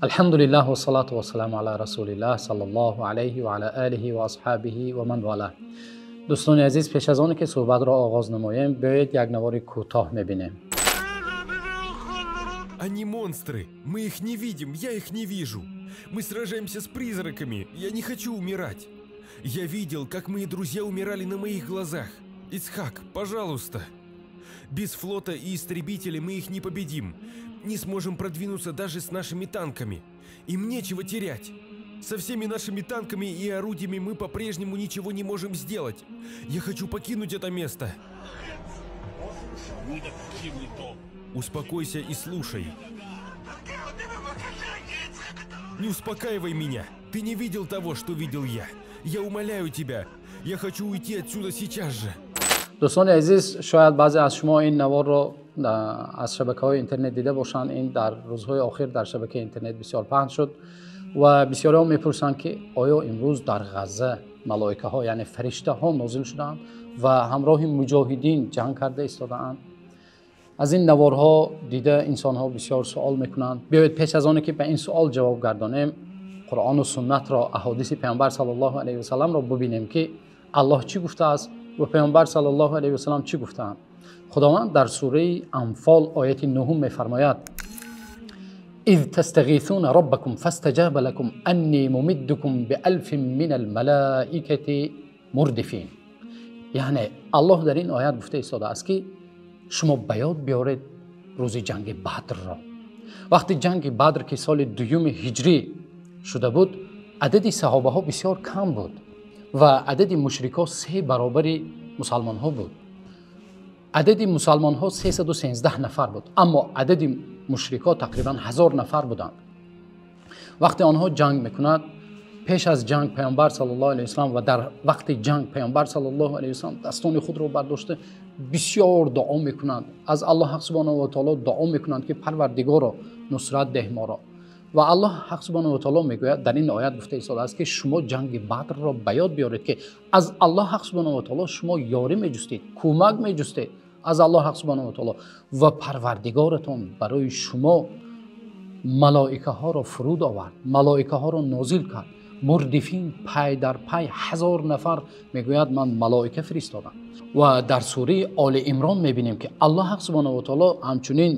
Алҳамдулиллаҳ вассалату вассаламу ала расулиллаҳ саллаллоҳу алайҳи ва ала олиҳи ва асҳобиҳи ва ман валаҳ. Дӯстони азиз, пеш аз оне ки суҳбатро оғоз намоем, биёед як навори кӯтоҳ мебинем. Они монстры, мы их не видим, я их не вижу. Мы сражаемся с призраками, я не хочу умирать. Я видел, как мои друзья умирали на моих глазах. Ицхак, пожалуйста. Без флота и истребителей мы их не победим. Не сможем продвинуться даже с нашими танками. Им нечего терять. Со всеми нашими танками и орудиями мы по-прежнему ничего не можем сделать. Я хочу покинуть это место. Успокойся и слушай. Не успокаивай меня. Ты не видел того, что видел я. Я умоляю тебя. Я хочу уйти отсюда сейчас же. Дӯстони азиз, шояд баъзе аз шумо ин наворро аз шабакаҳои интернет дида бошанд. Ин дар рӯзҳои охир дар шабакаи интернет бисёр паҳн шуд ва бисёриҳо мепурсанд, ки оё имрӯз дар Ғазза малоикаҳо, яъне фариштаҳо нозил шудаанд ва ҳамроҳи муҷоҳидин ҷанг карда истодаанд. Аз ин наворҳо дида инсонҳо бисёр суол мекунанд. Биёед пеш аз оне ки ба ин суол ҷавоб гардонем, Қуръону суннатро, аҳодиси Паёмбар саллаллоҳу алайҳи васалламро бубинем, ки Аллоҳ чӣ гуфтааст ва Паёмбар саллаллоҳу алайҳи васаллам чӣ гуфтаанд. Худованд дар сураи Анфол ояти 9 мефармояд: إذ تستغيثون ربكم فاستجاب لكم أني ممدكم بألف من الملائكة مردفين. яъне Аллоҳ дар ин оят гуфта истодааст, ки шумо ба ёд биёред рӯзи ҷанги Бадрро. Вақти ҷанги Бадр, ки соли дуюми ҳиҷрӣ шуда буд, адади саҳобаҳо бисёр кам буд ва адади мушрикҳо 3 баробари мусалмонҳо буд. Адади мусалмонҳо 313 нафар буд, аммо адади мушрикҳо тақрибан 1000 нафар буданд. Вақте онҳо ҷанг мекунанд, пеш аз ҷанг Паёмбар саллаллоҳу алайҳи васаллам ва дар вақти ҷанг Паёмбар саллаллоҳу алайҳи васаллам дастони худро бардошта бисёр дуо мекунанд. Аз Аллоҳ ҳақ субҳонаҳу ва таоло дуо мекунанд, ки Парвардигоро нусрат деҳ моро. Ва Аллоҳ ҳақ субҳонаҳу ва таоло мегӯяд, дар ин оят гуфта истодааст, ки шумо ҷанги Бадрро ба ёд биёред, ки аз Аллоҳ ҳақ субҳонаҳу ва таоло шумо ёрӣ меҷустед, кӯмак меҷустед аз Аллоҳ ҳақ субҳонаҳу ва таоло, ва Парвардигоратон барои шумо малоикаҳоро фуруд овард, малоикаҳоро нозил кард. Мурдифин пай дар пай 1000 нафар, мегӯяд, ман малоика фиристодам. Ва дар сураи Оли Имрон мебинем, ки Аллоҳ ҳақ субҳонаҳу ва таоло ҳамчунин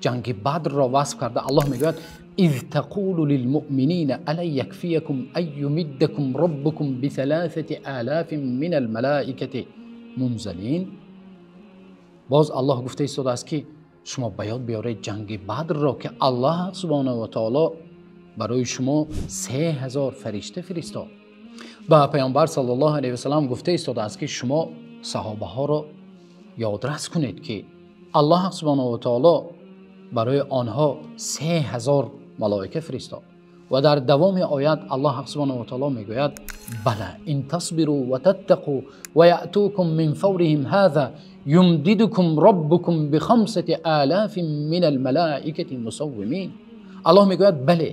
ҷанги Бадрро васф карда. Аллоҳ мегӯяд: إذ تقول للمؤمنين ألا يكفيكم أن يمدكم ربكم بثلاثة آلاف من الملائكة منزلين. боз Аллоҳ гуфта истодааст, ки шумо ба ёд биёред ҷанги Бадрро, ки Аллоҳ субҳонаҳу ва таоло барои шумо 3000 фаришта фиристод. Ба Паёмбар саллаллоҳу алайҳи васаллам гуфта истодааст, ки шумо саҳобаҳоро ёдрас кунед, ки Аллоҳ субҳонаҳу ва таоло барои онҳо 3000 малоика фиристод. Ва дар давоми оят Аллоҳ субҳонаҳу ва таоло мегӯяд: бала ин тасбиру ва таттақу ва яътукум мин фавриҳим ҳаза юмдидукум роббукум бихамсати алафин минал малоикати мусаввимин. Аллоҳ мегӯяд: бале,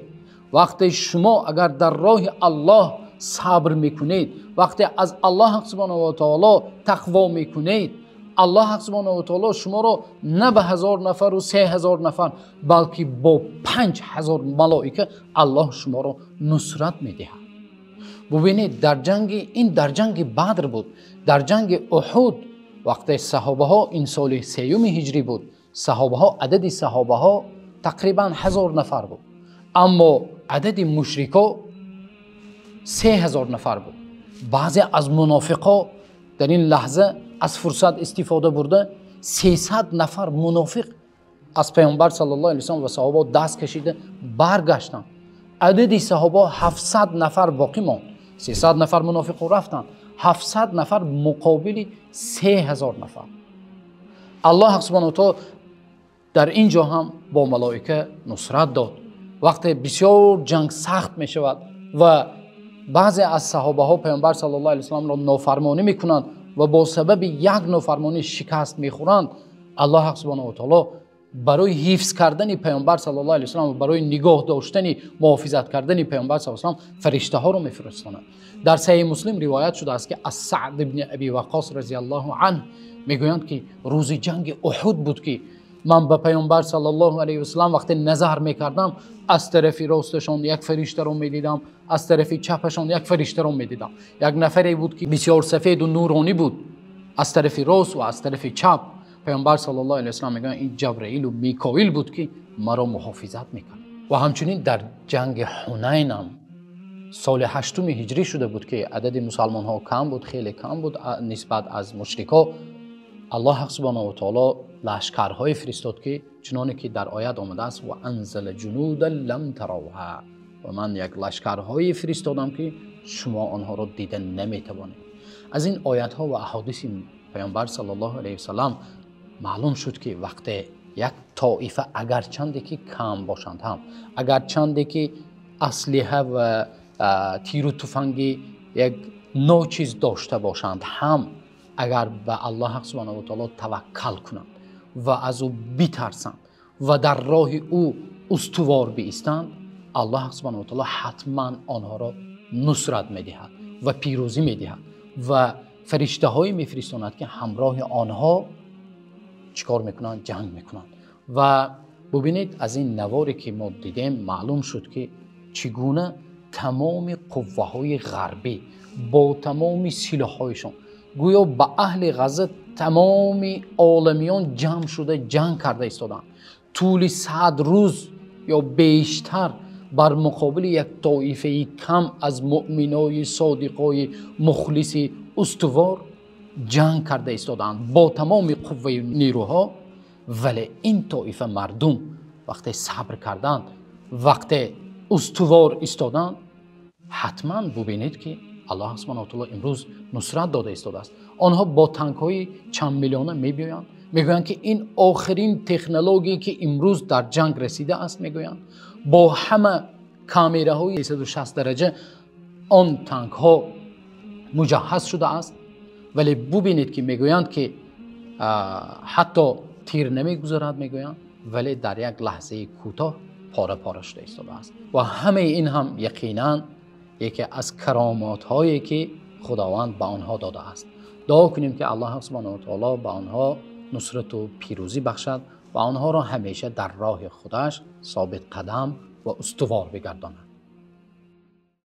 вақте шумо агар дар роҳи Аллоҳ сабр мекунед, вақте аз Аллоҳ субҳонаҳу ва таоло тақво мекунед, Аллоҳ субҳонаҳу ва таоло шуморо на ба 1000 нафару 3000 нафар, балки бо 5000 малоика Аллоҳ шуморо нусрат медиҳад. Бубинед, дар ҷанги ин дар ҷанги Бадр буд. Дар ҷанги Уҳуд вақте саҳобаҳо, ин соли 3 ҳиҷрӣ буд, саҳобаҳо, адади саҳобаҳо тақрибан 1000 нафар буд, аммо адади мушрикҳо 3000 нафар буд. Баъзе аз мунофиқҳо дар ин лаҳза аз фурсат истифода бурда 300 нафар мунофиқ аз Паёмбар саллаллоҳу алайҳи васаллам ва саҳобаҳо даст кашида баргаштанд. Адади саҳобаҳо 700 нафар боқӣ монд. 300 нафар мунофиқҳо рафтанд, 700 нафар муқобили 3000 нафар. Аллоҳ субҳонаҳу ва таоло дар ин ҷо ҳам бо малоика нусрат дод. Вақте бисёр ҷанг сахт мешавад ва баъзе аз саҳобаҳо Паёмбар саллаллоҳу алайҳи васалламро нофармонӣ мекунанд ва бо сабаби як нофармонӣ шикаст мехӯранд, Аллоҳ субҳонаҳу ва таоло барои ҳифз кардани Паёмбар саллаллоҳу алайҳи васаллам ва барои нигоҳ доштани, муҳофизат кардани Паёмбар саллаллоҳу алайҳи васаллам фариштаҳоро мефиристонад. Дар Саҳеҳи Муслим ривоят шудааст, ки аз Саъд ибни Аби Ваққос разияллоҳу анҳ мегӯянд, ки рӯзи ҷанги Уҳуд буд, ки Ман ба Паёмбар саллаллоҳу алайҳи васаллам вақте назар мекардам, аз тарафи росташон як фариштаро медидам, аз тарафи чапашон як фариштаро медидам. Як нафаре буд, ки бисёр сафед ва нуронӣ буд, аз тарафи рост ва аз тарафи чап. Паёмбар саллаллоҳу алайҳи васаллам мегӯянд, ин Ҷабраил ва Микоил буд, ки маро муҳофизат мекард. Ва ҳамчунин дар ҷанги Ҳунайн ҳам соли ҳаштуми ҳиҷрӣ шуда буд, ки адади мусулмонҳо кам буд, хеле кам буд нисбат аз мушрикҳо. Аллоҳ субҳонаҳу ва таъоло лашкарҳое фиристод, ки чунонки дар оят омадааст, ва анзала ҷунудан лам тараввҳа, ва ман як лашкарҳое фиристодам, ки шумо онҳоро дида наметавонед. Аз ин оятҳо ва аҳодиси Паёмбар саллаллоҳу алайҳи васаллам маълум шуд, ки вақте як тоифа агарчанде ки кам бошанд ҳам, агарчанде ки аслиҳа ва тиру туфанги як ночиз дошта бошанд ҳам, агар ба Аллоҳ субҳонаҳу ва таъоло таваккул кунанд ва аз ӯ битарсанд ва дар роҳи ӯ устувор биистанд, Аллоҳ субҳонаҳу ва таъоло ҳатман онҳоро нусрат медиҳад ва пирӯзӣ медиҳад ва фариштаҳое мефиристонад, ки ҳамроҳи онҳо чикор мекунанд? Ҷанг мекунанд. Ва бубинед, аз ин наворе ки мо дидем маълум шуд, ки чӣ гуна тамоми қувваҳои ғарбӣ бо тамоми силоҳҳояшон гӯё ба аҳли Ғазза тамоми оламиён ҷамъ шуда ҷанг карда истодаанд. Тӯли 100 рӯз ё бештар бар муқобили як тоифаи кам аз муъминои содиқои мухлиси устувор ҷанг карда истодаанд бо тамоми қувваи нерӯҳо. Вале ин тоифа мардум вақте сабр карданд, вақте устувор истоданд, ҳатман бубинед, ки Аллоҳ субҳонаҳу ва таъоло имрӯз нусрат дода истодааст. Онҳо бо танкҳои чанд миллиона мебиёянд, мегӯянд, ки ин охирин технология, ки имрӯз дар ҷанг расидааст, мегӯянд бо ҳама камераҳои 360 дараҷа он танкҳо муҷаҳҳаз шудааст. Вале бубинед, ки мегӯянд, ки ҳатто тир намегузарад, мегӯянд, вале дар як лаҳзаи кӯтоҳ пора пора шуда истодааст. Ва ҳамаи ин ҳам яқинан яке аз каромотҳое, ки Худованд ба онҳо додааст. Дуо кунем, ки Аллоҳ субҳонаҳу ва таъоло ба онҳо нусрат ва пирӯзӣ бахшад ва онҳоро ҳамеша дар роҳи худаш собитқадам ва устувор бигардонад.